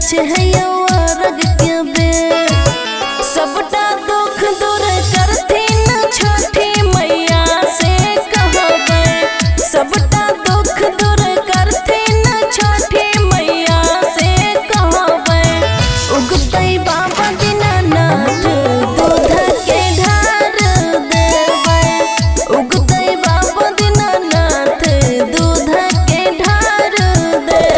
छै हैया अर्घ के बेर। सबटा दुख दूर करथिन छठी मैया से कहबै, सबटा दुख दूर करथिन छठी मैया से कहबै। उगतै बाबा दीनानाथ दूध के ढार देबै, उगतै बाबा दीनानाथ दूध के ढार देबै।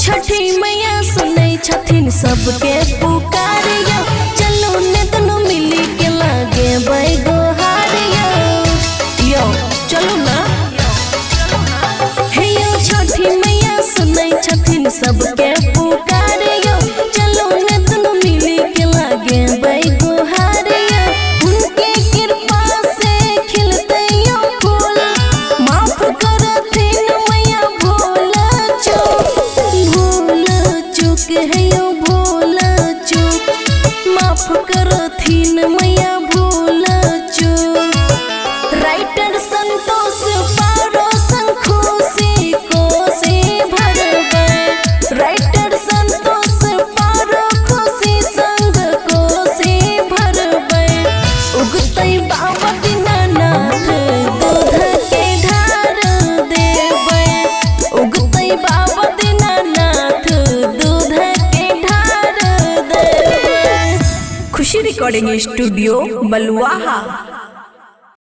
छठी मैया सुनै छथिन सबके पुकार यौ, चलू ने दुनू मिली के लागे गोहार यौ। यौ चलू ना हे यौ, छठी मैया सुनै छथिन सबके पुकार यौ, चलू ने दुनू मिली के लागे गोहार यौ। उनके कृपा से खिलतै यौ फूल, माफ करथिन मैया भूल चूक, भूल चूक है यौ भूल चूक, माफ करथिन मैया भूल चूक। राइटर संतोष पारो संग खुशी कोसी भरबै, राइटर संतोष पारो खुशी संग कोसी भरबै। उगतै बाबा दीनानाथ दूध के ढार देबै, उगतै बाबा दीनानाथ दूध के ढार देबै। खुशी रिकॉर्डिंग स्टूडियो बलुआहा।